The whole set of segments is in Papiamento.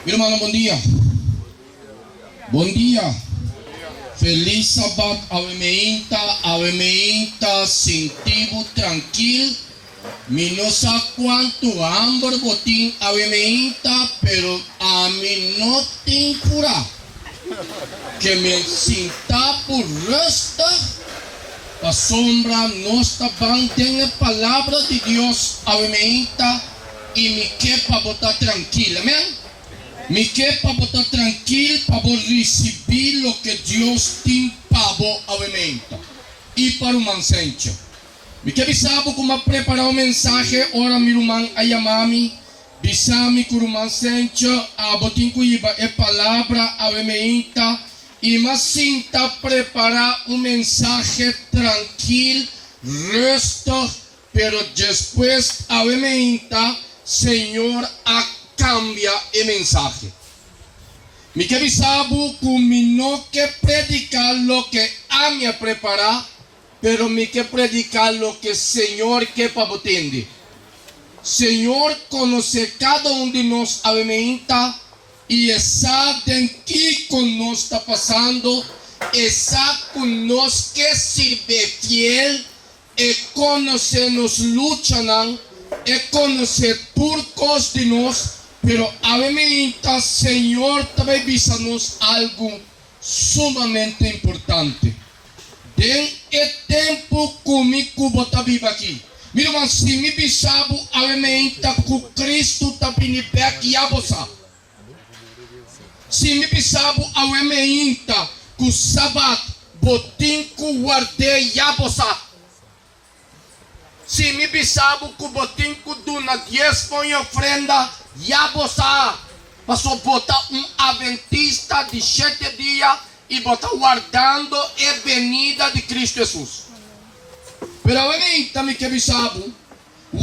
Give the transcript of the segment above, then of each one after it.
Mi rumannan bon dia. Bon dia. Felis Sabat awe meinta awe meinta sinti bo trankil mi no sa kuantu hamber bo tin awe meinta pero ami no tin pura ke mi sinta bo rustig pasobra nos ta ban den e palabra di Dios awe meinta i mi ke pa bo ta trankil. Amen. Mi ke pa bo ta trankil pa bo risibí loke Dios tin pa bo awe meinta. I pa ruman Sencho. Mi ke bisa bo ku m'a prepará un mensahe ora mi ruman a yama mi, bisa mi ku ruman Sencho abo tin ku hiba e palabra awe meinta i m'a sinta prepará un mensahe trankil, rustig, Pero despues awe meinta Señor a cambia e mensahe. Mi ke bisa bo cu mi no ke predica loke ami a prepara, pero mi ke predica loke Señor ke pa bo tende. Señor conoce cada un di nos awe meinta y e sa den kico nos ta pasando, e sa cu nos ke sirbe fiel E konosé nos luchanan, E konosé tur kos di nos, pero awe meinta Señor ta bai bisa nos algu sumamente importante. Den e tempu ku mi ku bo ta biba aki, mi ruman, si mi bisa bo awe meinta ku Kristu ta bini bèk, ya bo sa. Si mi bisa bo awe meinta ku Sabat bo tin ku ward'é ya bo sa. Si mi bisa bo ku bo tin ku duna diesmo i ofrenda ya bo sa, paso bo ta un Adventista di shete dia i bo ta wardando e benida di Kristu Hesus. Pero awe meinta mi ke bisa bo,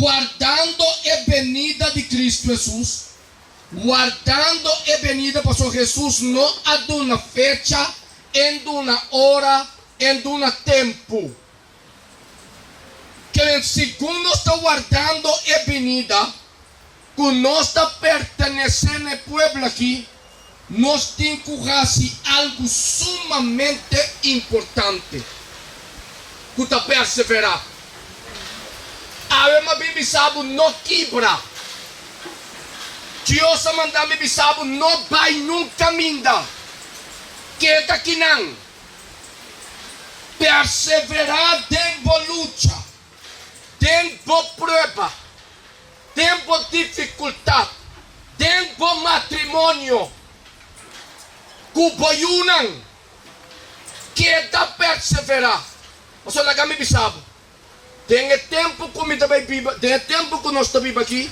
wardando e benida di Kristu Hesus, Wardando e benida pasobra Hesus no a duna fecha, en duna ora, en duna tempu. Keren segun nos ta wardando e benida ku nos ta pertenesé na e pueblo aki, nos tin ku hasi algu sumamente importante, ku ta perseverá. Awe mi a bin bisa bo, no kibra. Dios a manda mi bisa bo, no bai nun kaminda. Keda kinan. Perseverá den bo lucha, den bo prueba. Den bo difikultat, den bo matrimonio, ku bo yunan, keda perseverá. Pasobra laga mi bisa bo, den e tempu ku mi ta bai biba, den e tempu ku nos ta biba aki,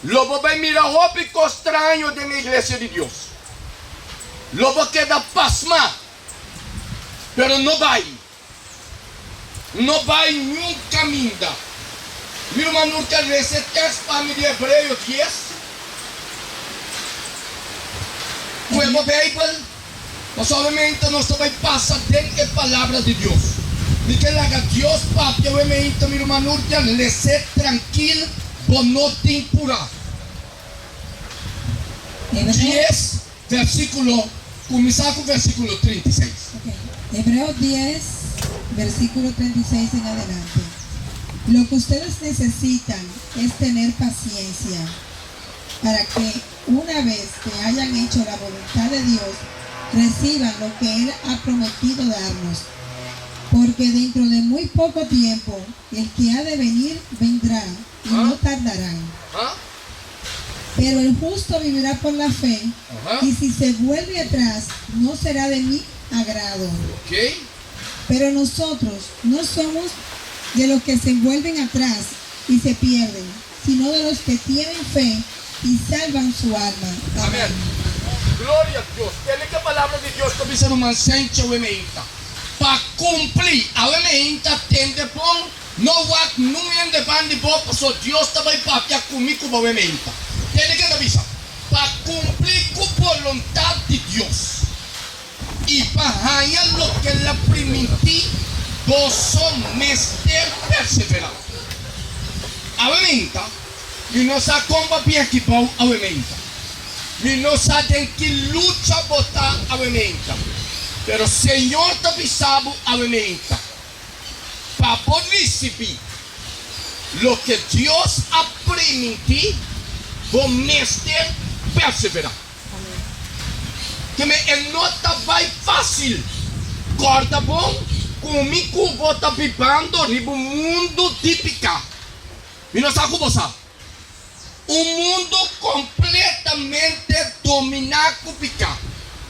lo bo bai mira hopi kos straño den e iglesia di Dios. Lo bo keda pasmá, pero no bai. No bai niun kaminda. Mi ruman Nurka lesa e tèks pa mi di Hebreo dies. Ku e bo Beibel, pasobra meinta nos ta bai pasa den e Palabra di Dios. Mi ke laga Dios papia awe meinta, mi ruman Nurka, les'é trankil, bo no tin purá. Dies, versíkulo, kuminsá ku versíkulo 36. Ok, Hebreo dies, versíkulo 36 en adelante. Lo que ustedes necesitan es tener paciencia, para que una vez que hayan hecho la voluntad de Dios, reciban lo que Él ha prometido darnos. Porque dentro de muy poco tiempo el que ha de venir vendrá y no tardará. Pero el justo vivirá por la fe, y si se vuelve atrás, no será de mi agrado. Pero nosotros no somos de los que se vuelven atrás y se pierden, sino de los que tienen fe y salvan su alma. Amén. Gloria a Dios. Tende ke palabra di Dios ta bisa ruman Sencho awe meinta. Pa kumpli awe meinta tende bon. No wak nun hende ban di bo, paso Dios ta bai papia ku mi ku bo awe meinta. Tende ke ta bisa, Pa kumpli ku boluntat di Dios i pa haña loke el a primintí, boso mester perseverá. Awe meinta, mi no sa kon bo a bin aki bou awe meinta. Mi no sa den ki lucha bo ta awe meinta, pero Señor ta bisa bo awe meinta pa bo ricibi loke Dios a priminti, bo mester persevera. Keme e no ta bai facil. Corda bon cu mi cu bo ta bibando riba un mundo di pica. Mi no sa cu bo sa. Un mundu kompletamente dominá ku piká,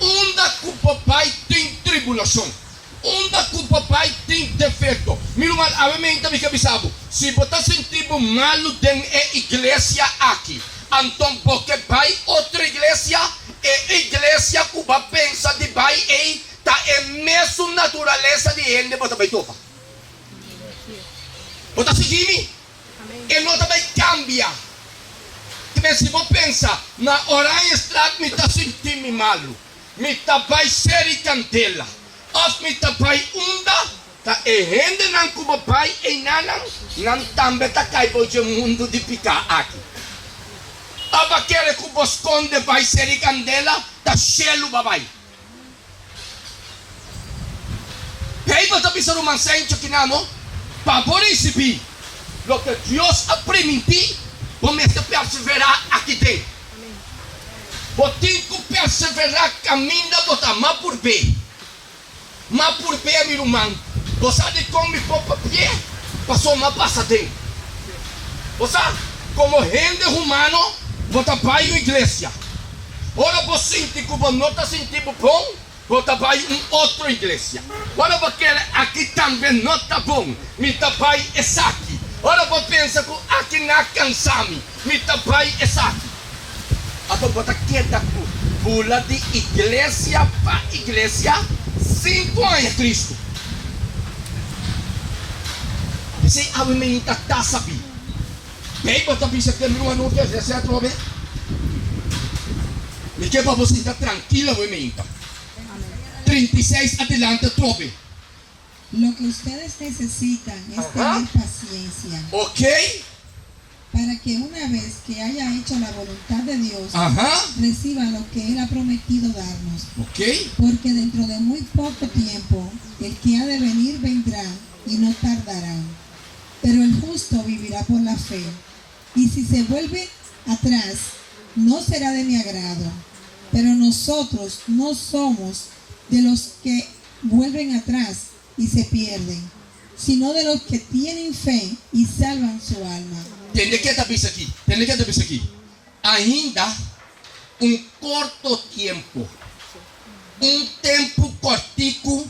unda ku bo bai tin tribulashon, unda ku bo bai tin defekto. Mi ruman, awe meinta mi ke bisa bo, si bo ta sinti bo malu den e iglesia aki, anton bo ke bai otro iglesia, e iglesia ku bo a pensa di bai ei ta e mesun naturalesa di hende bo ta bai topa. Bo ta sigui mi? E no ta bai cambia. Te si bo pensa, na Oranjestraat mi ta sinti mi malu, mi ta bai Seri Candela of mi ta bai unda, ta e hendenan cu bo bai einanan, nan tambe ta cai bou dje mundu di pica aki. Of a kere cu bo sconde bai Seri Candela, ta shelu bo a bai. Beibel ta bisa ruman Sencho kinano, Pa bo risibí loke Dios a primintí, bo mester perseverá aki den. Bo tin ku perseverá kaminda bo ta. Ma purb'é, ma purb'é, mi ruman. Bo sa dikon mi por papi'é? Pasobra mi a pasa den. Bo sa, komo hende humano, bo ta bai un iglesia. Ora bo sinti ku bo no ta sinti bo bon, bo ta bai un otro iglesia. Ora bo kere aki tambe no ta bon, mi ta bai esaki. Ora bo pensa ku aki na kansa mi, mi ta bai esaki. Anto bo ta keda ku bula di iglesia pa iglesia sin ku haña Kristu. P'esei awe mi ta ta sabí. Beibel ta bisa ke mi ruman no ke hesé atrobe. Mi ke pa bo sinta trankil awe meinta. 36 adelante atrobe. Lo que ustedes necesitan es tener paciencia. Ok. Para que una vez que haya hecho la voluntad de Dios, reciba lo que Él ha prometido darnos. Ok. Porque dentro de muy poco tiempo, el que ha de venir vendrá y no tardará. Pero el justo vivirá por la fe. Y si se vuelve atrás, no será de mi agrado. Pero nosotros no somos de los que vuelven atrás y se pierden, sino de los que tienen fe y salvan su alma. Tende ke ta bisa aki, tende ke ta bisa aki, Ainda un korto tiempo, un tempu kòrtiku,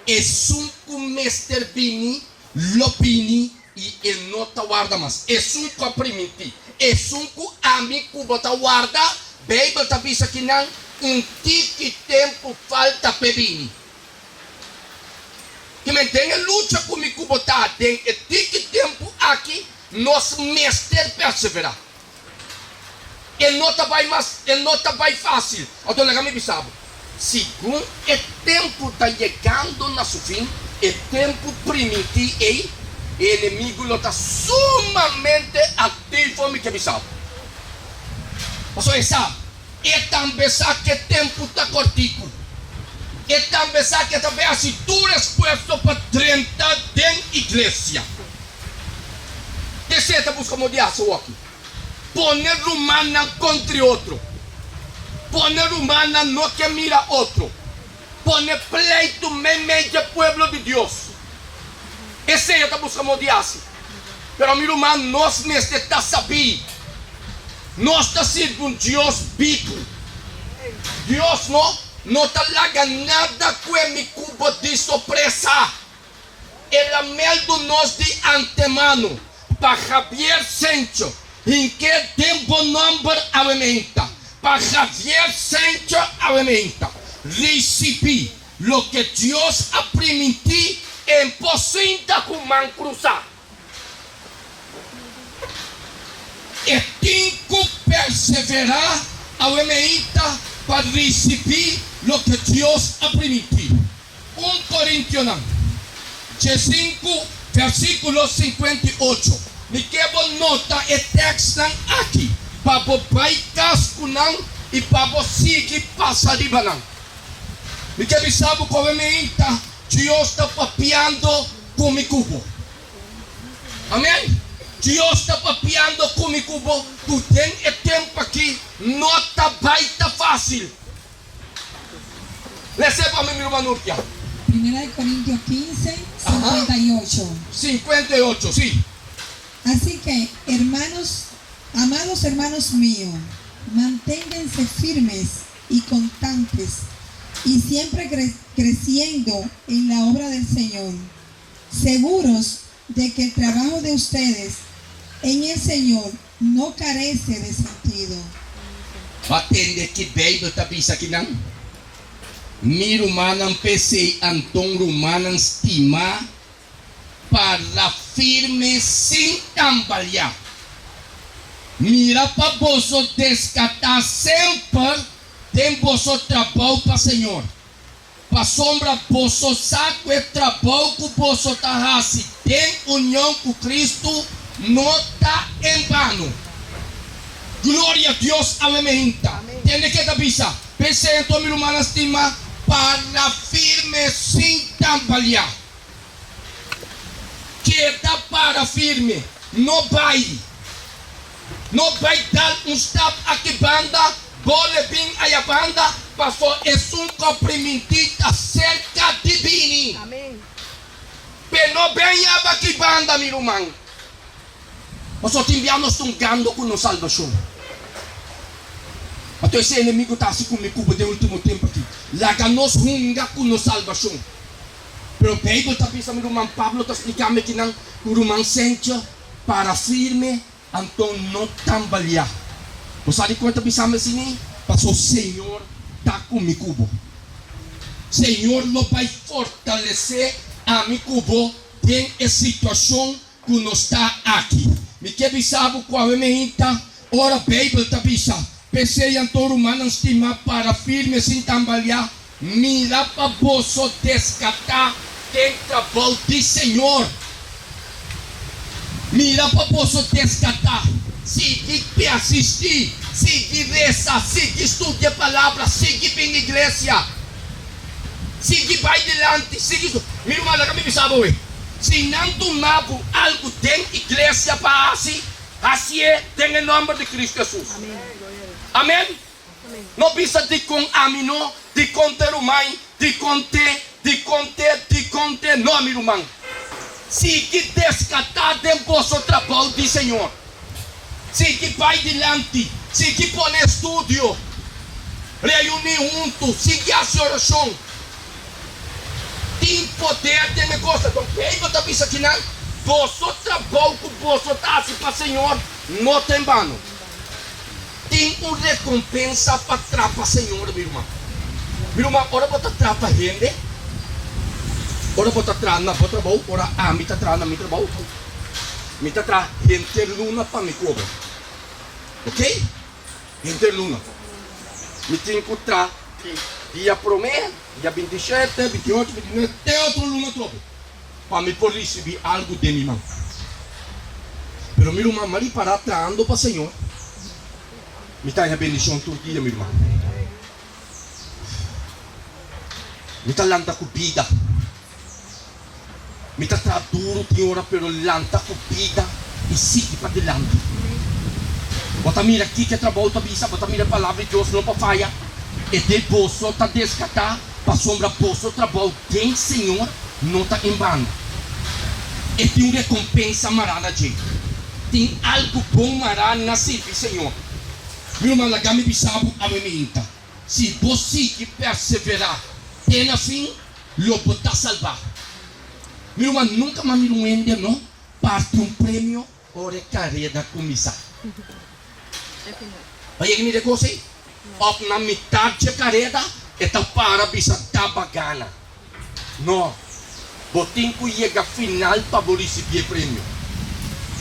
esun ku mester bini lo bini i e no ta warda mas. Esun ku a primintí, esun ku ami ku bo ta warda, Beibel ta bisa kinan, un tiki tempu falta p'e bini. Kimen den e lucha ku mi ku bo ta den e tiki tempu aki, nos mester perseverá. E no ta bai mas, e no ta bai fásil. Anto laga mi bisa bo, segun e tempu ta yegando na su fin, e tempu primintí ei, e enemigu lo ta sumamente aktivo, mi ke bisa bo. Pasobra e sa, e tambe sa ku e tempu ta kòrtiku. E tambe sa ku e ta bai hasi tur esfuerso pa drenta den iglesia. Esei e ta buska modo di hasi awor aki. Pone rumannan kontra otro. Pone rumannan no ke mira otro. Pone pleitu meimei dje pueblo di Dios. Esei e ta buska modo di hasi. Pero mi ruman, nos mester ta sabí. Nos ta sirbi un Dios bibu. Dios no no ta laga nada kue mi ku bo di sorpresa. El a meldu nos di antemano pa Javier Sencho hink'é den bo nòmber awementa. Pa Javier Sencho awementa risibí loke Dios a primintí en por sinta ku man krusá. E tin ku perseverá awementa pa risibí loke Dios a primintí. Un Korintionan 15, versíkulo 58. Mi ke bo nota e tèkstnan aki pa bo bai kas ku nan. i pa bo sigui pasa riba nan. Mi ke bisa bo koe meinta Dios ta papiando ku mi ku bo. Amen. Dios ta papiando ku mi ku bo ku den e tempu aki no ta bai ta fásil. Lese pa mi, mi ruman Nurtia. Primera de Corintios 15, 58. 58, sí. Así que, hermanos, amados hermanos míos, manténganse firmes y constantes y siempre cre creciendo en la obra del Señor, seguros de que el trabajo de ustedes en el Señor no carece de sentido. Bo a tende ki Beibel ta bisa akinan? Mi rumannan p'esei anton rumannan stimá para firme sin tambaleá. Mira pa boso deskatá semper den boso trabou pa Señor, pasobra boso sa ku e trabou ku boso ta hasi den union ku Kristu no ta en bano. Gloria Dios awe mehinta. Tende ke ta bisa, P'esei anto mi rumannan stimá, para firme sin tambaleá. Keda para firme, no bai. No bai dal un stap aki banda, bole bin aya banda, paso esun ku a primintí ta serka di bini. Pe no ben yaba aki banda, mi ruman. Pasobra tin bia nos ta un gando ku nos salbashon. Anto esei enemigu ta hasi ku mi ku bo den ultimo tempu aki, laga nos hunga ku nos salbashon. Pero Beibel ta bisa mi ruman Pablo ta splika mi kinan ku ruman Sencho para firme anto no tambaliá. Bo sa dikon e ta bisa mi asini? Paso Señor ta ku mi ku bo. Señor lo bai fortalesé ami ku bo den e situashon ku nos ta aki. Mi ke bisa bo ku awe meinta ora Beibel ta bisa, P'esei anto rumannan stimá para firme sin tambaliá, Mira pa boso deskatá den trabou di Señor. Mira pa boso deskatá. Sigui persistí, sigui resa, sigui studia Palabra, sigui bin iglesia. Sigui bai dilanti, sigui stu. Mi ruman, laga mi bisa bo we, si nan duna bo algu den iglesia pa hasi, hasié den e nòmber di Kristu Hesus. Amen. No bisa dikon ami no, dikon te ruman, dikon te, dikon te, dikon te, no mi ruman. Sigui deskatá den boso trabou di Señor. Sigui bai dilanti, sigui pone estudio, reuní huntu, sigui hasi orashon. Tin poder den e kos. Anto Beibel ta bisa kinan, Boso trabou ku boso ta hasi pa Señor no ta en bano. Tin un rekompensa pa trapa Señor, mi ruman. Mi ruman, ora bo ta trapa hende, ora bo ta traha na bo trabou, ora ami ta traha na mi trabou, mi ta traha henter luna pa mi kobra. Ok? Henter luna. Mi tin ku traha di dia promé, dia 27, 28, 29, te otro luna atrobe. Pa mi por ricibi algu den mi man. Pero mi ruman, m'a ripará trahando pa Señor, mi ta haña bendicion tur dia, mi ruman. Mi ta lanta cu bida. Mi ta traha duru tin ora, pero lanta cu bida i sigui padilanti. Bo ta mira kiko e trabou ta bisa, bo ta mira e Palabra di Dios no pa faya. E de boso ta descatá. Pasobra boso trabou den Señor no ta en bano. E tin un rekompensa mará na dje. Tin algu bon mará na sirbi Señor. Mi ruman, laga mi bisa bo awe minta, si bo sigui perseverá te na fin, lo bo ta salbá. Mi ruman, nunka mas mira un hende no parti un premio ora e kareda kuminsá. Bo a yega mira e kos ei? Òf na mitat dje kareda e ta para bisa daba gana? No, bo tin ku yega final pa bo risibí e premio.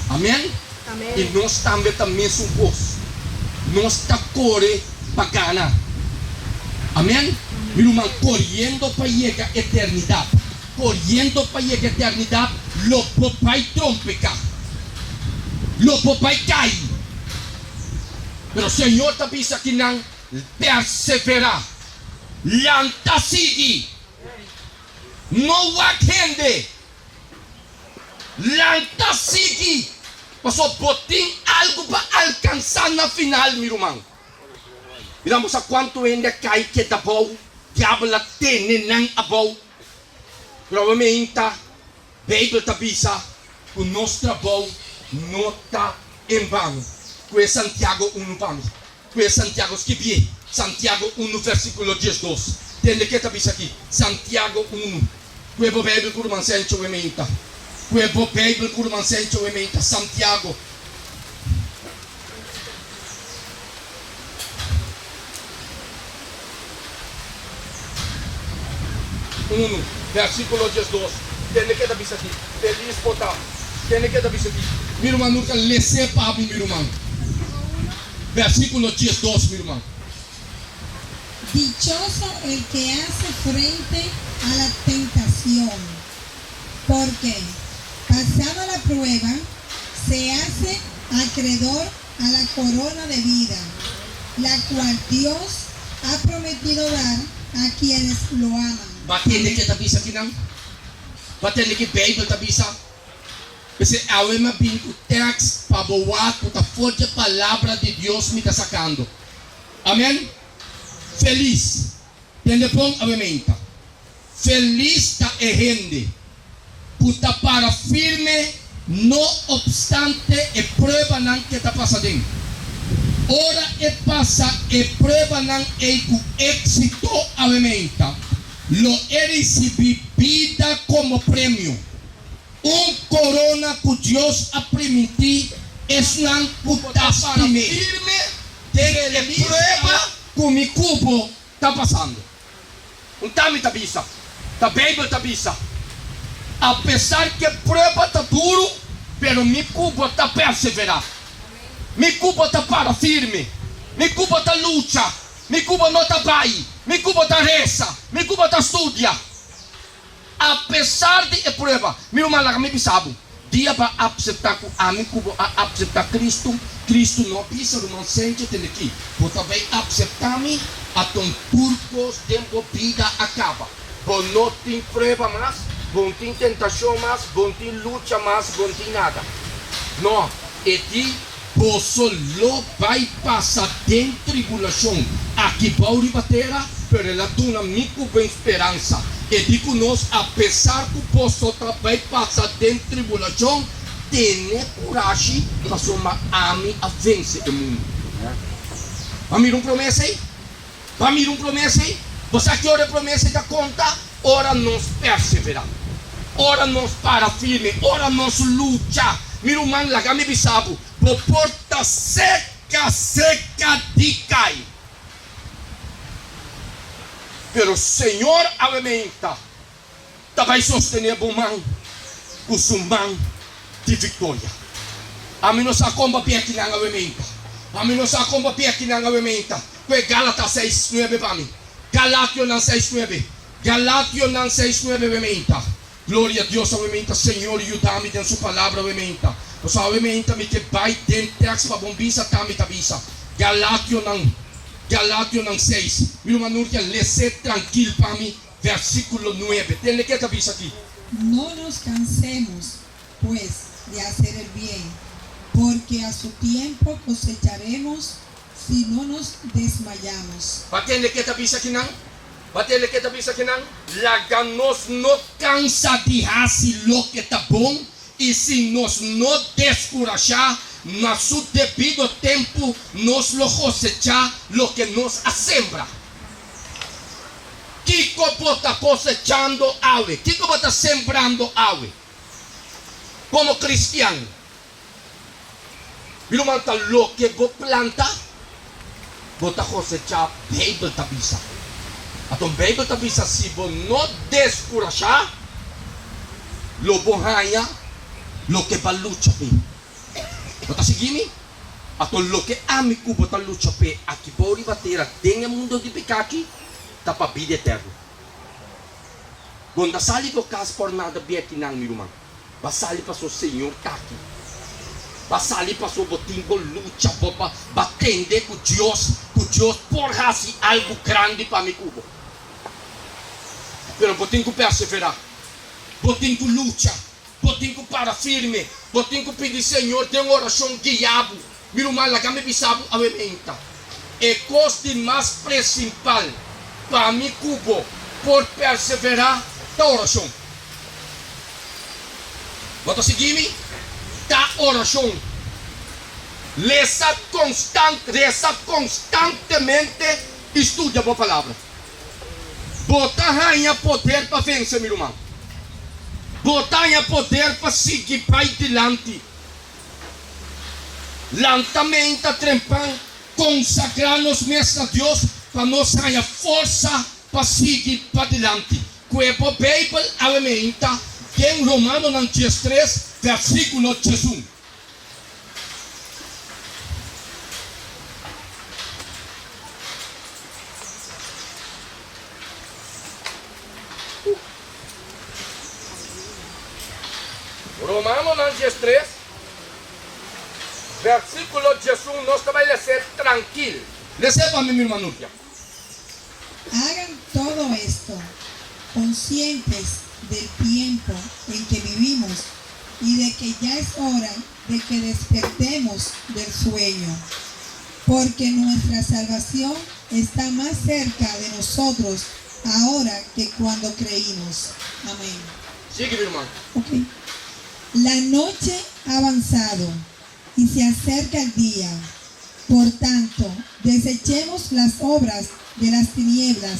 Amèn? I nos tambe ta mesun kos. Nos ta kore pa gana. Amèn? Mi ruman, koriendo pa yega eternidat. Koriendo pa yega eternidat, lo bo bai trompeká. Lo bo bai kai. Pero Señor ta bisa kinan, Perseverá. Lanta sigui. No wak hende. Lanta sigui. Pasobra bo tin algu pa alkansá na final, mi ruman. Mira bo sa kuantu hende a kai keda abou, diabel a tene nan abou. Pero awe meinta Beibel ta bisa ku nos trabou no ta en bano. Ku e Santiago unu pa mi. Ku e Santiago skibié. Santiago unu versíkulo 12. Tende ke ta bisa aki. Santiago unu. Ku e bo Beibel ku ruman Sencho we meinta. Ku e bo Beibel ku ruman Sencho we meinta. Santiago. Unu, versíkulo 12. Tende ke ta bisa aki, Felis bo ta. Tende ke ta bisa aki, mi ruman, nunka les'é pa mi, mi ruman. Versíkulo 12, mi ruman. Dichoso el que hace frente a la tentación, porque, pasada la prueba, se hace acreedor a la corona de vida, la cual Dios ha prometido dar a quienes lo aman. Bo a tende ke ta bisa kinan? Bo a tende ke Beibel ta bisa? P'esei awe mi a bin ku tèks pa bo wak ku ta for dje Palabra di Dios mi ta sakando. Amen. Felis. Tende bon awe meinta. Felis ta e hende ku ta para firme no opstante e pruebanan ke ta pasa den. Ora e pasa e pruebanan ei ku éksito awe meinta, lo e risibí bida komo premio, un korona ku Dios a primintí esnan ku ta stim'é. Den e prueba ku mi ku bo ta pasando. Un ta mi ta bisa, ta Beibel ta bisa, Apesar ku e prueba ta duru, pero mi ku bo ta perseverá. Mi ku bo ta para firme. Mi ku bo ta lucha. Mi ku bo no ta bai. Mi ku bo ta resa. Mi ku bo ta studia. Apesar di e prueba, mi ruman laga mi bisa bo, dia bo a apseptá ku ami ku bo a apseptá Kristu, Kristu no a bisa, Ruman Senche, tende aki, bo ta bai apseptá mi, aton tur kos den bo bida a kaba. Bo no tin prueba mas, bo no tin tentashon mas, bo no tin lucha mas, bo no tin nada. No, e di, Boso lo bai pasa den tribulashon aki bou riba tera, pero el a duna mi ku ben speransa. E di ku nos, Apesar ku boso ta bai pasa den tribulashon, tene kurashi, pasobra ami a vense e mundu. Bo a mira un promesa ei? Bo a mira un promesa ei? Bo sa ki ora e promesa ei ta konta? Ora nos perseverá, ora nos para firme, ora nos lucha. Mi ruman, laga mi bisa bo, bo por ta seka seka di kai. Pero Señor awe meinta ta bai sostené bo man ku su man di viktoria. Ami no sa kon papia kinan awe meinta. Ami no sa kon papia kinan awe meinta. Ku e Galatas seis nuebe pa mi. Galationan seis nuebe. Galationan seis nuebe awe meinta. Gloria a Dios awe meinta. Señor yuda mi den su palabra awe meinta. Pasobra awe meinta mi ke bai den tèks pa bon bisa ta mi ta bisa. Galationan Galationan seis. Mi ruman Nurkia les'é trankil pa mi. Versíkulo nuebe. Tende ke ta bisa aki. No nos cansemos, pues, de hacer el bien, porque a su tiempo cosecharemos si no nos desmayamos. Ba tende ke ta bisa akinan? Ba tende ke ta bisa akinan? Laga nos no kansa di hasi loke ta bon, i si nos no deskurashá, na su debido tempu nos lo kosechá loke nos a sembra. Kiko bo ta kosechando awe? Kiko bo ta sembrando awe? Komo kristian, mi ruman, ta loke bo planta, bo ta kosechá, Beibel ta bisa. Anto Beibel ta bisa si bo no deskurashá, lo bo haña loke bo a lucha p'e. Bo ta sigui mi? Anto loke ami ku bo ta lucha p'e aki bou riba tera den e mundo di piká aki ta pa bida eterno. Bo no ta sali bo kas por nada bié kinan, mi ruman. Bo a sali pasobra Señor ta aki. Ba sali paso bo tin bo lucha bo ba ba tende ku Dios ku Dios por hasi algu grandi pa mi ku bo. Pero bo tin ku perseverá. Bo tin ku lucha. Bo tin ku para firme. Bo tin ku pidi Señor den orashon guia bo. Mi ruman laga mi bisa bo awe meinta. E kos di mas presimpal pa mi ku bo por perseverá ta orashon. Bo ta sigui mi? Ta orashon. Lesa konstant, resa konstantemente i studia bo Palabra. Bo ta haña poder pa vense, mi ruman. Bo ta haña poder pa sigui bai dilanti. Lanta menta trempan, konsagrá nos mes na Dios pa nos haña forsa pa sigui padilanti. Ku e bo Beibel awe meinta den Romanonan 13, versíkulo 11. Romanonan 13, versíkulo 11 nos ta bai les'é trankil. Les'é pa mi, mi ruman Nurkia. Hagan todo esto conscientes del tiempo en que vivimos y de que ya es hora de que despertemos del sueño, porque nuestra salvación está más cerca de nosotros ahora que cuando creímos. Amén. Sigui, mi ruman. Ok. La noche ha avanzado y se acerca el día. Por tanto, desechemos las obras de las tinieblas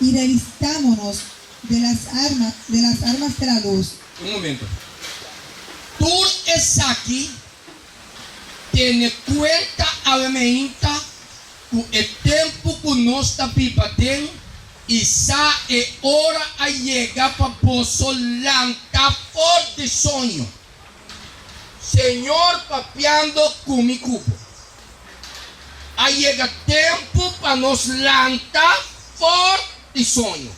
y revistámonos de las armas de las armas de la luz. Un momento. Tur esaki tene kuenta awe meinta ku e tempu ku nos ta biba den i sa e ora a yega pa boso lanta for di soño. Señor papiando ku mi ku bo. A yega tempu pa nos lanta for di soño.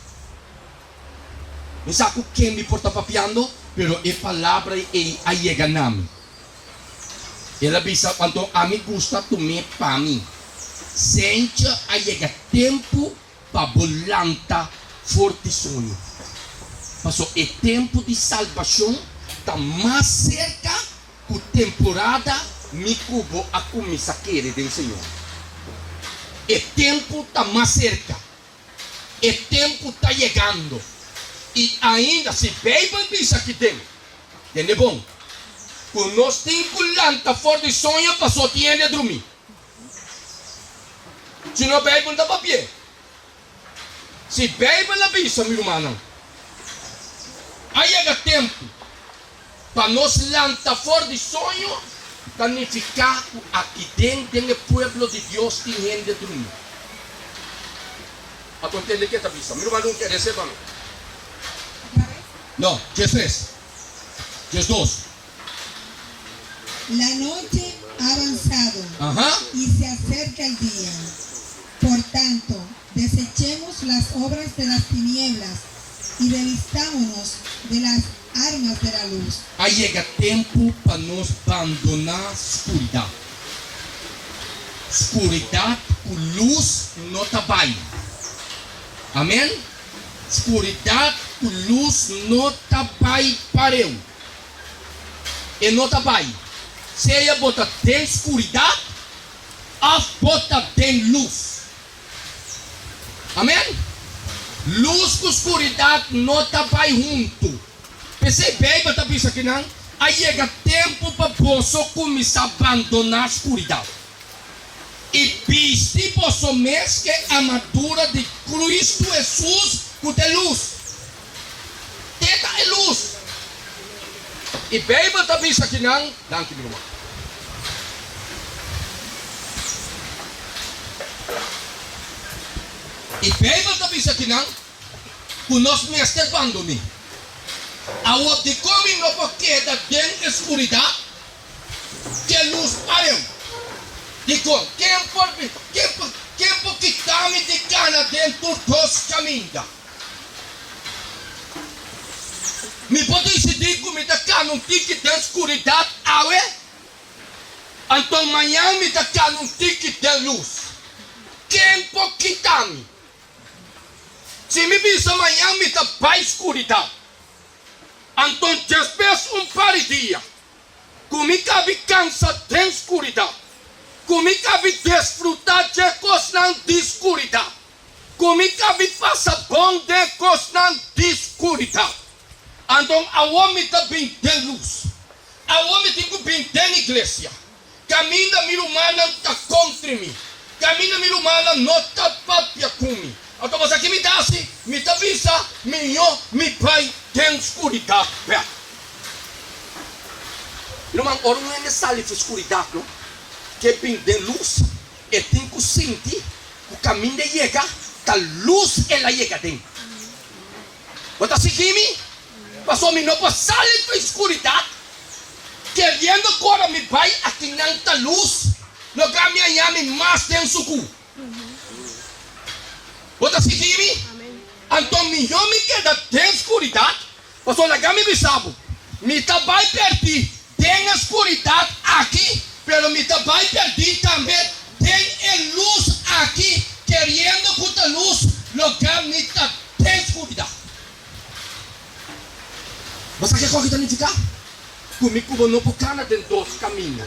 Mi sa ku ken mi por ta papiando, pero e palabra ei a yega na mi. El a bisa, Anto ami gusta tum'é pa mi. Sentje a yega tempu pa bo lanta for di soño. Paso e tempu di salbashon ta mas serka ku temporada mi ku bo a kuminsá kere den Señor. E tempu ta mas serka. E tempu ta yegando. I ainda si Beibel bisa aki den, tende bon, ku nos tin ku lanta for di soño paso tin hende a drumí. Si no Beibel ta papi'é. Si Beibel a bisa, mi rumannan, a yega tempu pa nos lanta for di soño, ta nifiká ku aki den den e pueblo di Dios tin hende drumi. A ta ntende ke ta bisa? Mi ruman nunca reseba mi. No, 13, 12. La noche ha avanzado Aha. y se acerca el día. Por tanto, desechemos las obras de las tinieblas y revistámonos de las armas de la luz. A yega tempu pa nos bandoná skuridat. Skuridat ku lus no ta bai. Amèn. Skuridat ku lus no ta bai pareu. E no ta bai. Sea bo ta den skuridat òf bo ta den lus. Amèn. Lus ku skuridat no ta bai huntu. P'esei Beibel ta bisa kinan, A yega tempu pa boso kuminsá bandoná skuridat i bisti boso mes k'e armadura di Kristu Hesus ku ta e lus. Te ta e lus. I Beibel ta bisa kinan, Danki mi ruman. I Beibel ta bisa kinan ku nos mester bandoné. Awor dikon mi no por keda den e skuridat ku e lus pareu? Dikon? Ken por ken por ken por kita mi di kana den tur dos kaminda? Mi por disidí ku mi ta kana un tiki den skuridat awe? Anto mañan mi ta kana un tiki den lus. Ken por kita mi? Si mi bisa mañan mi ta bai skuridat, anto despues un par di dia ku mi kabi kansa den skuridat, ku mi kabi desfrutá dje kosnan di skuridat, ku mi kabi pasa bon den kosnan di skuridat, anto awor mi ta bin den lus. Awor mi tin ku bin den iglesia, kaminda mi rumannan ta kontri mi, kaminda mi rumannan no ta papia ku mi. Anto bo sa ki mi ta hasi? Mi ta bisa, Mihó mi bai den skuridat bèk. Ruman, ora un hende sali for skuridat no, ke bin den lus, e tin ku sinti ku kaminda e yega ta lus el a yega den. Bo ta sigui mi? Pasobra mi no por sali for skuridat, keriendo ku ora mi bai akinan ta lus, logra mi haña mi mas den sukú. Bo ta sigui mi? Anto mihó mi keda den skuridat, pasobra laga mi bisa bo, mi ta bai pèrdí den e skuridat aki, pero mi ta bai pèrdí tambe den e lus aki, keriendo ku ta lus, loga mi ta den skuridat. Bo sa kiko aki ta nifiká? Ku mi ku bo no por kana den dos kaminda.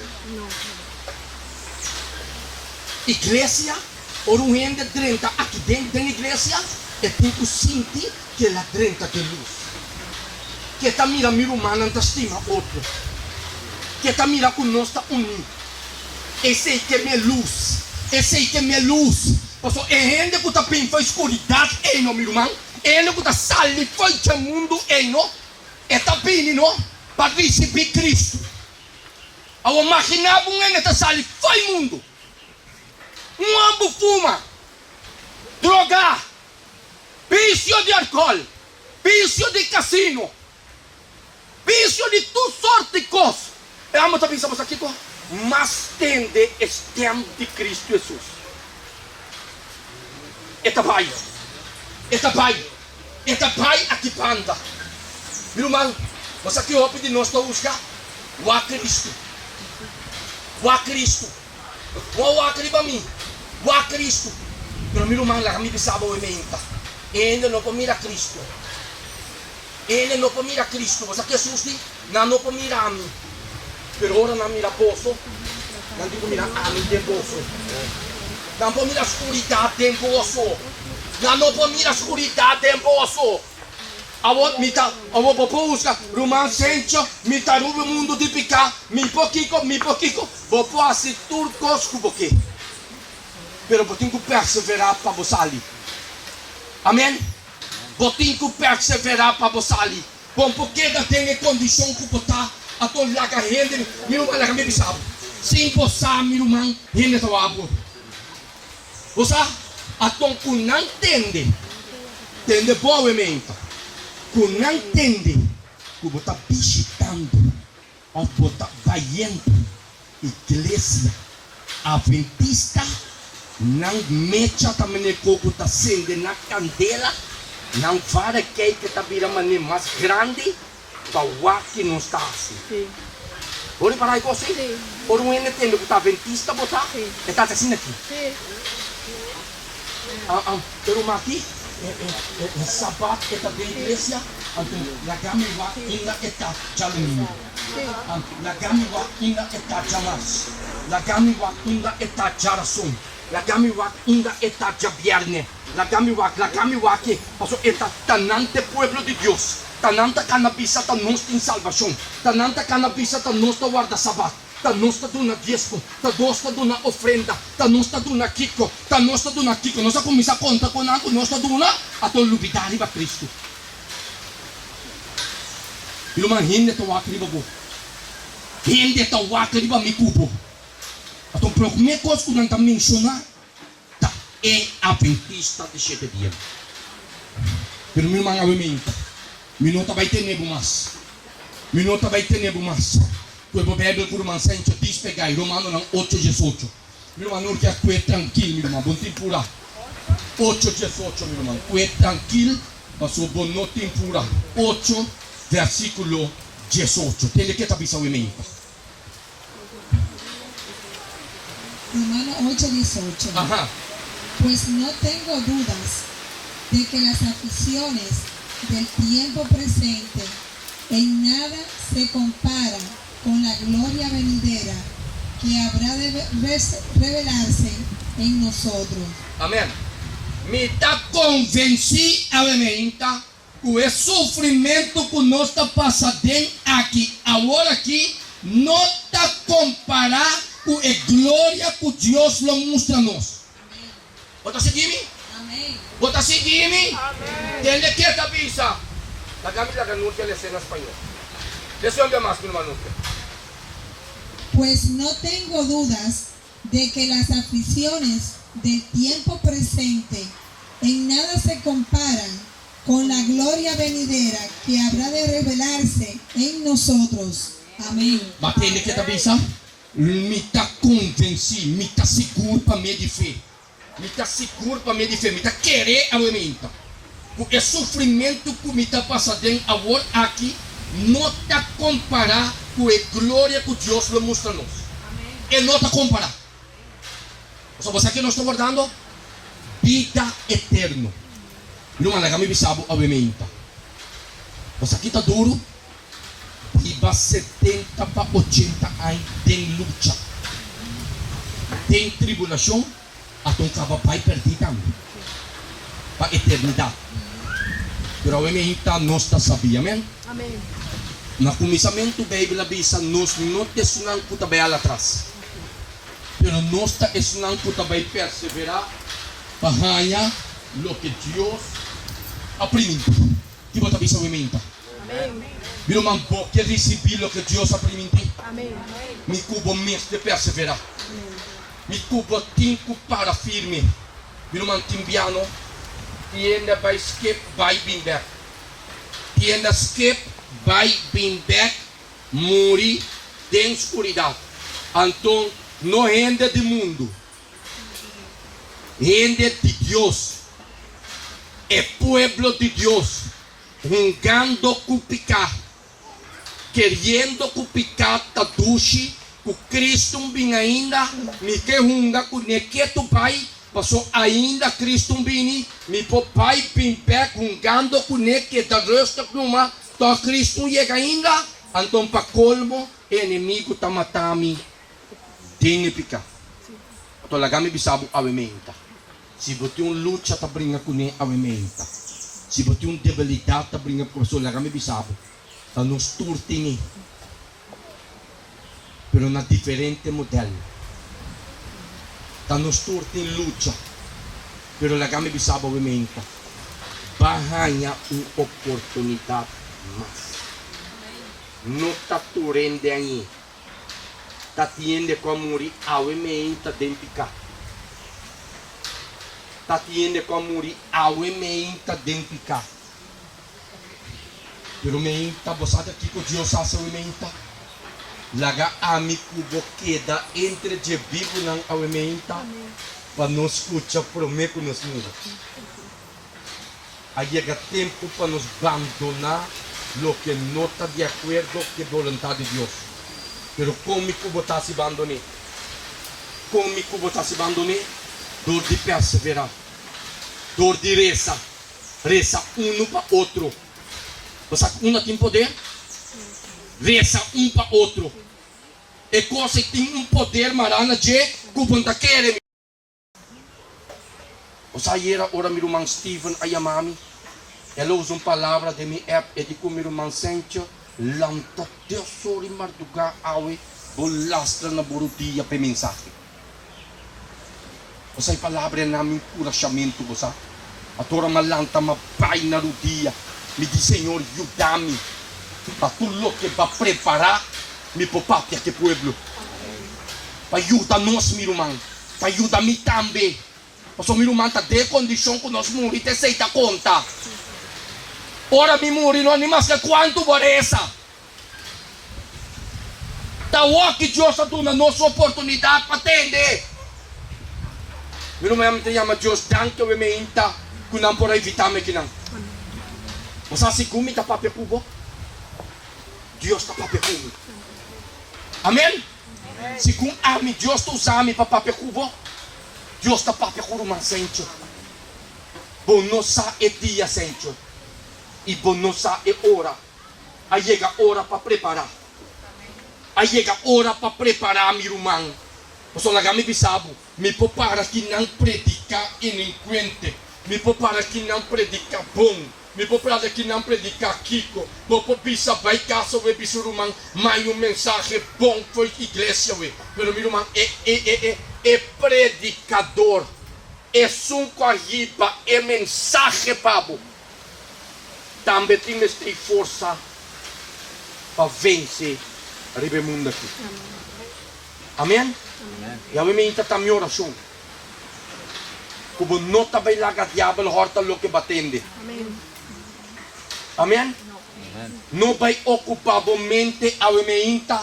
Iglesia, ora un hende drenta aki den den iglesia, e tin ku sinti ku el a drenta den lus. Ku e ta mira mi rumannan ta stima otro. Ku e ta mira ku nos ta uní. Esei ke mi e lus. Esei ke mi e lus. Pasobra e hende ku ta bin for e skuridat ei no, mi ruman, E hende ku ta sali for dje mundu ei no, e ta bini no pa risibí Kristu. Awor maginá bo un hende ta sali for mundu, un hòmber fuma, drogá, bisio di alkòl, bisio di kasino, Bisio di tur sort di kos. E amo ta bisa boso kiko? Mas tende e stem di Kristu Hesus. E ta bai. E ta bai. E ta bai aki banda. Mi ruman, bo sa ki hopi di nos ta husga? Wak Kristu. Wak Kristu. Bo wak riba mi. Wak Kristu. Pero mi ruman, laga mi bisa bo e meinta. Hende no por mira Kristu. Hende no por mira Cristo. Bo sa ki Jesus di? Nan no por mira ami, pero ora nan mira boso, nan tin ku mira ami den boso. Nan por mira skuridat den boso. Nan no por mira skuridat den boso. Awor mi ta, awor bo por buska, Ruman Sencho, mi ta rubi mundu di piká, mi por kiko, mi por kiko. Bo por hasi tur kos ku bo ke, pero bo tin ku perseverá pa bo sali. Amen. Bo tin ku perseverá pa bo sali. Bon por keda den e kondishon ku bo ta, anto laga hende, mi ruman, laga mi bisa bo, sin bo sa, mi ruman, hende ta wak bo. Bo sa? Anto ku nan tende, tende bo awe meinta, ku nan tende ku bo ta bishitando òf bo ta bayendo Iglesia Adventista nan mecha ta mane koko ta sende na kandela, nan vara keike ta bira mane mas grandi pa wak ki nos ta hasi. Bo ripará e kos ei? Ora un hende tende ku ta adventista bo ta, e ta hasi asina aki. Pero maki e sabat e ta den iglesia, anto laga mi wak unda e ta djadumingu. Laga mi wak unda e ta djamars. Laga mi wak unda e ta djarason. Laga mi wak unda e ta djabièrnè. Laga mi wak, laga mi wak e, pasobra e ta ta nan t'e pueblo di Dios. Ta nan ta kana bisa ta nos tin salbashon. Ta nan ta kana bisa ta nos ta warda sabat. Ta nos ta duna diesmo. Ta nos ta duna ofrenda. Ta nos ta duna kiko. Ta nos ta duna kiko. Nos a kuminsá konta ku nan ku nos ta duna, ato lubidá riba Kristu. Mi ruman, hende ta wak riba bo. Hende ta wak riba mi ku bo. Anto promé kos ku nan ta menshoná ta e Adventista di shete dia. Pero mi ruman awe meinta, mi no ta bai tene bo mas. Mi no ta bai tene bo mas. Ku e bo Beibel ku ruman Sencho dispegá i Romanonan ocho diesocho. Mi ruman Nurkia kue trankil mi ruman bo no tin pura. Ocho diesocho mi ruman kue trankil paso bo no tin pura. Ocho versikulo diesocho tende ke ta bisa awe meinta. Romano 8, 18. Aha. Pues no tengo dudas de que las aflicciones del tiempo presente en nada se compara con la gloria venidera que habrá de revelarse en nosotros. Amen. Mi ta konvensí awe meinta ku e sufrimentu ku nos ta pasa den aki awor aki no ta kompará ku e gloria ku Dios lo mustra nos. Bo ta sigui mi? Bo ta sigui mi? Tende ke ta bisa. Laga mi laga Nurkia lese na spañol. Lese un bia mas mi ruman Nurkia. Pues no tengo dudas de que las aflicciones del tiempo presente en nada se comparan con la gloria venidera que habrá de revelarse en nosotros. Amén. Bo a tende ke ta bisa? Mi ta konvensí, mi ta sigur pa medio di fe, mi ta sigur pa medio di fe, mi ta kere awe meinta, ku e sufrimentu ku mi ta pasa den awor aki no ta kompará ku e gloria ku Dios lo mustra nos. E no ta kompará. Pasobra bo sa ke nos ta wardando? Bida eterno. Mi ruman, laga mi bisa bo awe meinta, bo sa ki ta duru? Biba setenta pa ochenta añ den lucha, den tribulashon, aton kaba bai pèrdí tambe pa eternidat. Pero awe meinta nos ta sabí, amèn? Na kuminsamentu Beibel a bisa nos no ta esunnan ku ta bai al atras, pero nos ta esunnan ku ta bai perseverá pa haña loke Dios a primintí. Ki bo ta bisa awe meinta? Mi ruman, bo ke risibí loke Dios a primintí? Mi ku bo mester perseverá. Mi ku bo tin ku para firme. Mi ruman, tin biano tienda bai skip bai bin bèk. Tienda skip bai bin bèk muri den skuridat. Anto no hende di mundu. Hende di Dios, e pueblo di Dios, hungando ku piká, keriendo ku piká ta dushi, ku Cristo un bin ainda, mi ke hunga ku ne ketu bai, paso ainda Cristo un bini, mi por bai bin bek hungando ku ne keda rustig numa, tòg Cristo un yega ainda, anton pa kolmo e enemigu ta mata mi den e piká. Anto laga mi bisa bo awe meinta, si bo tin un lucha ta bringa kuné awe meinta, si bo tin un debilidat ta bringa ku pasobra laga mi bisa bo, ta nos tur tin e, pero na diferente model. Ta nos tur tin lucha, pero laga mi bisa bo awe meinta, ba haña un oportunidat mas. No ta tur hende añe. Ta tiende ku a muri awe meinta den piká. Ta tiende ku a muri awe meinta den piká. Pero meinta, bo sa ta kiko Dios hasi awe meinta? Laga ami ku bo keda entre dje bibunan awe meinta pa nos skucha promé ku nos muri. A yega tempu pa nos bandoná loke no ta di akuerdo ku e boluntat di Dios. Pero kon mi ku bo ta hasi bandoné? Kon mi ku bo ta hasi bandoné? Dor di perseverá. Dor di resa. Resa unu pa otro. Bo sa ku unda tin poder? Resa un pa otro. E kos ei tin un poder mará na dje ku bo no ta kere. Bo sa ayera ora mi ruman Steven a yama mi, el a usa un palabra den mi app, e di ku mi ruman Sentje, lanta des ora i mardugá awe bo lastra na bo rudia pa e mensahe. Bo sa e palabra e na mi enkurashamentu, bo sa. Ato ora m'a lanta m'a bai na rudia, mi di, Señor, yuda mi pa tur loke b'a prepará mi por papia ku e pueblo. Pa yuda nos, mi ruman. Ta yuda mi tambe. Pasobra mi ruman ta den kondishon ku nos muri ta esei ta konta. Ora mi muri no ni maske kuantu bo resa. Ta awor ki Dios a duna nos un oportunidat pa tende. Mi ruman mi ta yama Dios danki awe meinta ku nan por a evita mi akinan. Bo sa segun mi ta papia ku bo, Dios ta papia ku mi. Amen. Segun ami, Dios ta usa mi pa papia ku bo? Dios ta papia ku ruman Sencho. Bo no sa e dia, Sencho, i bo no sa e ora. A yega ora pa prepará. A yega ora pa prepará, mi ruman. Pasobra laga mi bisa bo, mi por para kinan prediká ininkuente, mi por para kinan prediká bon, mi por para kinan prediká kiko. Bo por bisa bai kasa we bisa ruman, mai un mensahe bon fo'i iglesia we. Pero mi ruman, e, e, e, e, e predikador, esun ku a hiba e mensahe pa bo, tambe tin mester e forsa pa vense riba e mundu aki. Amen? Yahweh mi ta ta mi orashon ku bo no ta bai laga diabel hòrta loke bo a tende. Amen? No bai okupá bo mente awe meinta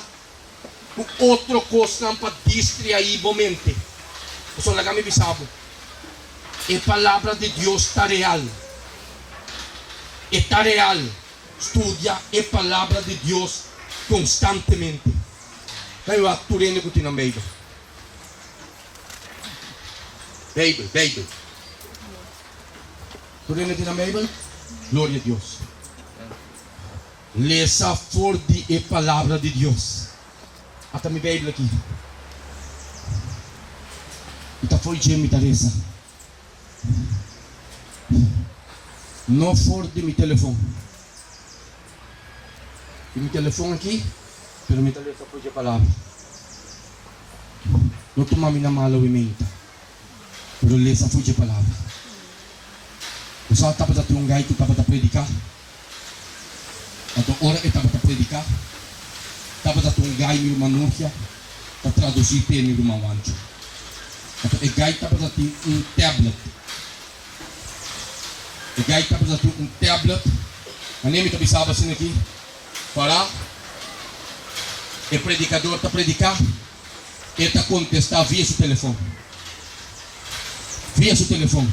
ku otro kosnan pa distriaí bo mente. Pasobra laga mi bisa bo, e Palabra di Dios ta real. E ta real. Studia e Palabra di Dios konstantemente. Nan yo a tur hende ku tin nan Beibel. Beibel, Beibel. Tur hende tin nan Beibel? Gloria a Dios. Lesa for di e Palabra di Dios. Ata mi Beibel aki. I ta fo'i dje mi ta resa. No for di mi telefon. Di mi telefon aki, pero mi ta lesa for dje Palabra. No tuma mi na malo wi meinta, pero lesa for dje Palabra. Bo sa tabata tin un gai ku tabata prediká? Anto ora e tabata prediká, tabata tin un gai mi ruman Nurgia ta tradusí p'e mi ruman Wancho. Anto e gai tabata tin un tablet. E gai tabata tin un tablet. Manera mi ta bisaba asina aki, pará, e predikador ta prediká, e ta kontestá via su telefòn. Via su telefòn.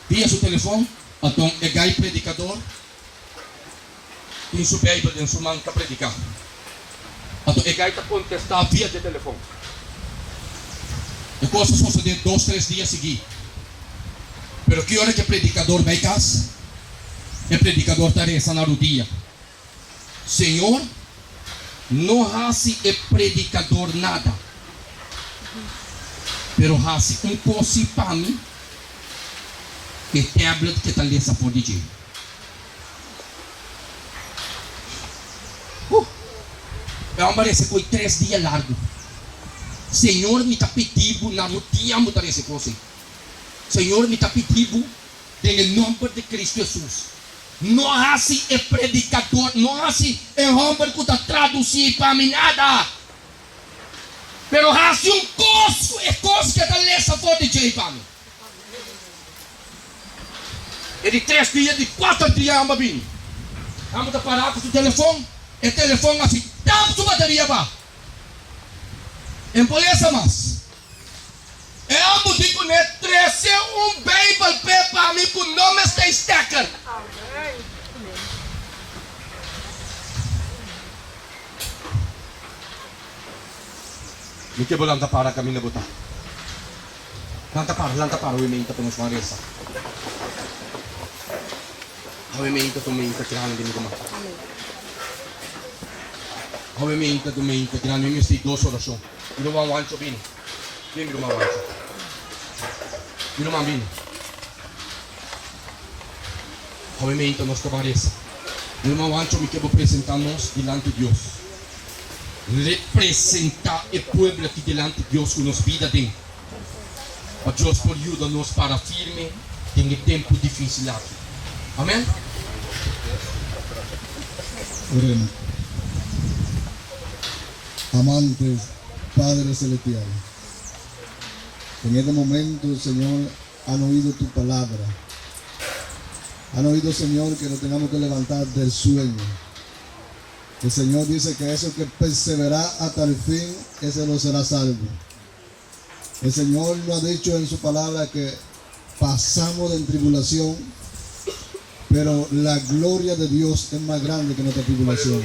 Via su telefòn. Anto e gai predikador tin su Beibel den su man ta prediká. Anto e gai ta kontestá via dje telefòn. E kos a sosodé dos tres dia siguí. Pero ki ora ku e predikador bai kas, e predikador ta resa na rudia, Señor, no hasi e predikador nada, pero hasi un kos sí pa mi, E tablet ke ta lesa for di dje. Uh! E homber rese koe tres dia largu. Señor, mi ta pidi bo na rodia bo ta rese kos ei. Señor, mi ta pidi bo den e nomber di Cristo Jesus. No hasi e predicador, no hasi e homber ku ta traduci pa mi nada. Pero hasi un kos ku e kos ke ta lesa for di dje pa mi. E di tres dia, di kuater dia amba bini. Amba ta pará ku su telefon, e telefon hasi tap su bateria ba. E no por lesa mas. E ambu di kuné trese un Beibel p'e pa mi ku no mester steker. Mi ke bo lanta para kaminda bo ta. Lanta para, lanta para awe meinta pa nos ban resa. Awe meinta ta un meinta grandi mi ruman. Awe meinta ta un meinta grandi. Mi mester dos orashon. Mi ruman Wancho bini. Bini mi ruman Wancho. Mi ruman bini. Awe meinta nos ta ban resa. Mi ruman Wancho mi ke bo presenta nos dilanti Dios. Representa e pueblo aki dilanti Dios ku nos bida den, pa Dios por yuda nos para firme den e tempu difisil aki. Amen. Oremos. Amante Padre Celestial, en este momento, Señor, han oído tu palabra. Han oído, Señor, que nos tengamos que levantar del sueño. El Señor dice que eso que persevera hasta el fin, ese no será salvo. El Señor nos ha dicho en su palabra que pasamos en tribulación, pero la gloria de Dios es más grande que nuestra tribulación.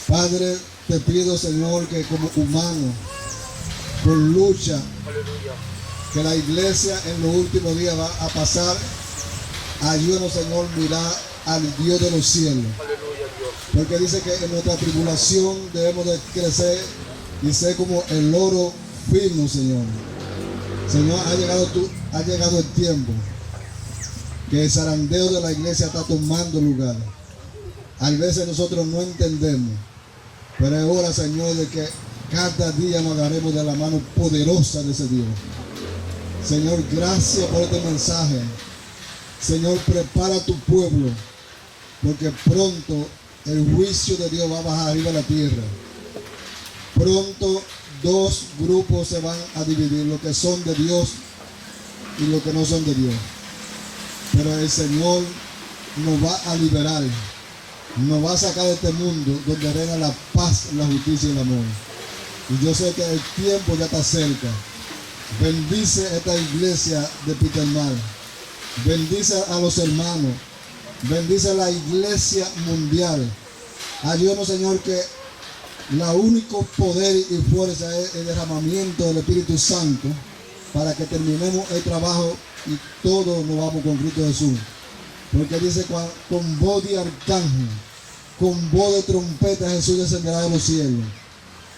Padre, Te pido, Señor, que como humano, por lucha que la iglesia en los últimos días va a pasar, ayúdanos, Señor, mirar al Dios de los cielos. Porque dice que en nuestra tribulación debemos de crecer y ser como el oro fino, Señor. Señor, ha llegado, tu, ha llegado el tiempo que el zarandeo de la iglesia está tomando lugar. A veces nosotros no entendemos, pero es hora, Señor, de que cada día nos agarremos de la mano poderosa de ese Dios. Señor, gracias por este mensaje. Señor, prepara tu pueblo, porque pronto el juicio de Dios va a bajar arriba de la tierra. Pronto dos grupos se van a dividir, los que son de Dios y los que no son de Dios. Pero el Señor nos va a liberar, nos va a sacar de este mundo donde reina la paz, la justicia y el amor. Y yo sé que el tiempo ya está cerca. Bendice esta iglesia de Pieternal. Bendice a los hermanos. Bendice a la iglesia mundial. Ayúdanos, Señor, que la único poder y fuerza es el derramamiento del Espíritu Santo para que terminemos el trabajo y todos nos vamos con Cristo Jesús. Porque dice, con voz de arcángel, con voz de trompeta, Jesús descenderá de los cielos.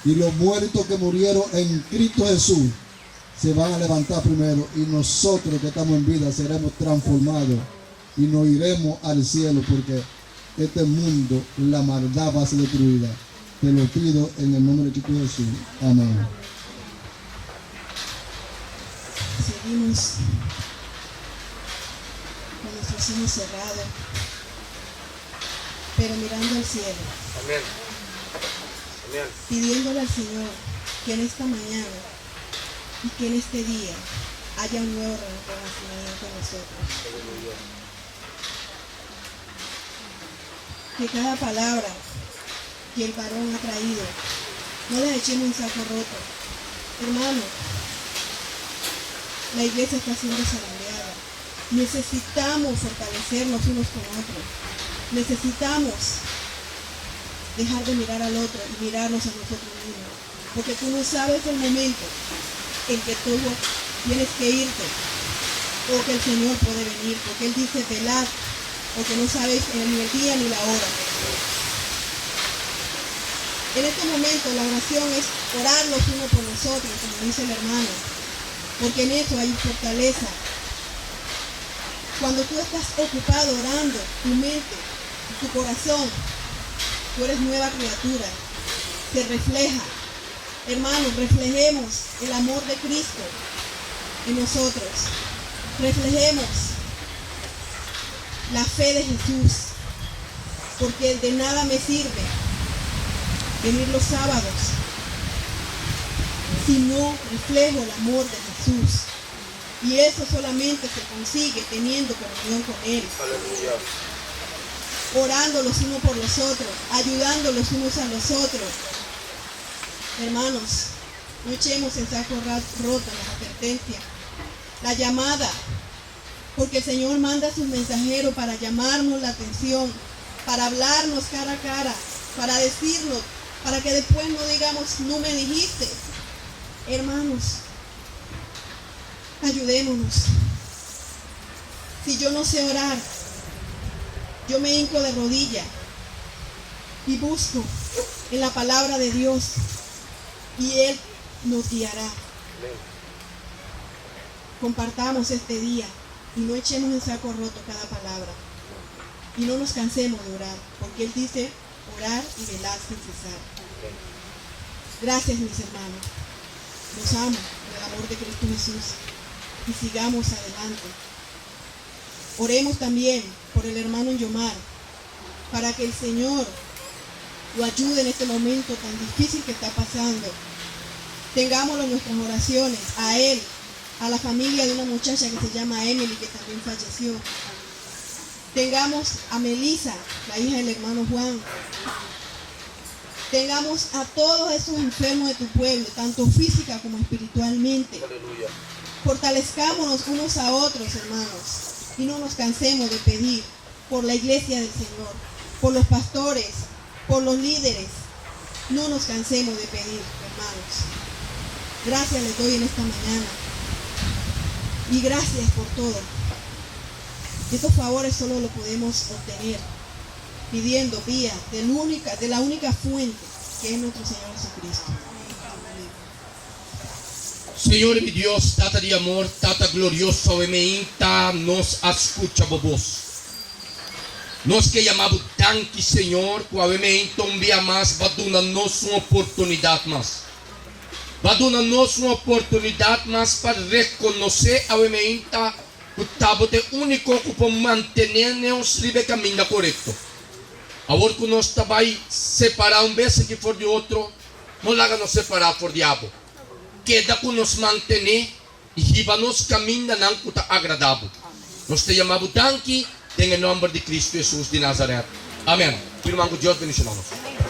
Y los muertos que murieron en Cristo Jesús se van a levantar primero. Y nosotros que estamos en vida seremos transformados y nos iremos al cielo, porque este mundo, la maldad va a ser destruida. Te lo pido en el nombre de Cristo Jesús. Amén. Seguimos con nuestros ojos cerrados, pero mirando al cielo. Amén. Amén. Pidiéndole al Señor que en esta mañana y que en este día haya un nuevo renacimiento en nosotros. Aleluya. Que cada palabra que el varón ha traído, no la echemos en saco roto. Hermano, la iglesia está siendo zarandeada. Necesitamos fortalecernos unos con otros. Necesitamos dejar de mirar al otro y mirarnos a nosotros mismos. Porque tú no sabes el momento en que tú tienes que irte o que el Señor puede venir. Porque Él dice, velad, porque no sabéis ni el día ni la hora. En este momento la oración es orar los unos por nosotros, como dice el hermano, porque en eso hay fortaleza. Cuando tú estás ocupado orando, tu mente, tu corazón, tú eres nueva criatura, se refleja. Hermanos, reflejemos el amor de Cristo en nosotros. Reflejemos la fe de Jesús, porque de nada me sirve venir los sábados si no reflejo el amor de Jesús. Y eso solamente se consigue teniendo comunión con Él. Aleluya. Orando los unos por los otros, ayudando los unos a los otros. Hermanos, no echemos en saco roto las advertencias, la llamada, porque el Señor manda a sus mensajeros para llamarnos la atención, para hablarnos cara a cara, para decirnos, para que después no digamos, no me dijiste. Hermanos, ayudémonos. Si yo no sé orar, yo me hinco de rodilla y busco en la palabra de Dios y Él nos guiará. Amén. Compartamos este día y no echemos en saco roto cada palabra. Y no nos cansemos de orar, porque Él dice orar y velar sin cesar. Gracias, mis hermanos. Los amo en el amor de Cristo Jesús. Y sigamos adelante. Oremos también por el hermano Yomar, para que el Señor lo ayude en este momento tan difícil que está pasando. Tengámoslo en nuestras oraciones, a él, a la familia de una muchacha que se llama Emily, que también falleció. Tengamos a Melissa, la hija del hermano Juan. Tengamos a todos esos enfermos de tu pueblo, tanto física como espiritualmente. Aleluya. Fortalezcámonos unos a otros, hermanos, y no nos cansemos de pedir por la iglesia del Señor, por los pastores, por los líderes. No nos cansemos de pedir, hermanos. Gracias les doy en esta mañana. Y gracias por todo. Estos favores solo los podemos obtener pidiendo vía de, única, de la única fuente que es nuestro Señor Jesucristo. Amén. Señor mi Dios, Tata di amor, Tata glorioso, awe mainta nos a skucha bo bos. Nos ke yama bo danki, Señor, ku awe mainta un bia mas b'a duna nos un oportunidat mas. B'a duna nos un oportunidat mas pa rekonosé awe mainta ku ta bo ta e úniko ku por mantené nos riba e kaminda korekto. Awor ku nos ta bai separá un bes aki for di otro, no laga nos separá for di abo. Keda ku nos mantené i hiba nos kamindanan ku ta agradá bo. Nos ta yama bo danki den e nòmber di Kristu Hesus di Nazaret. Amèn. Mi ruman ku Dios bendishoná nos.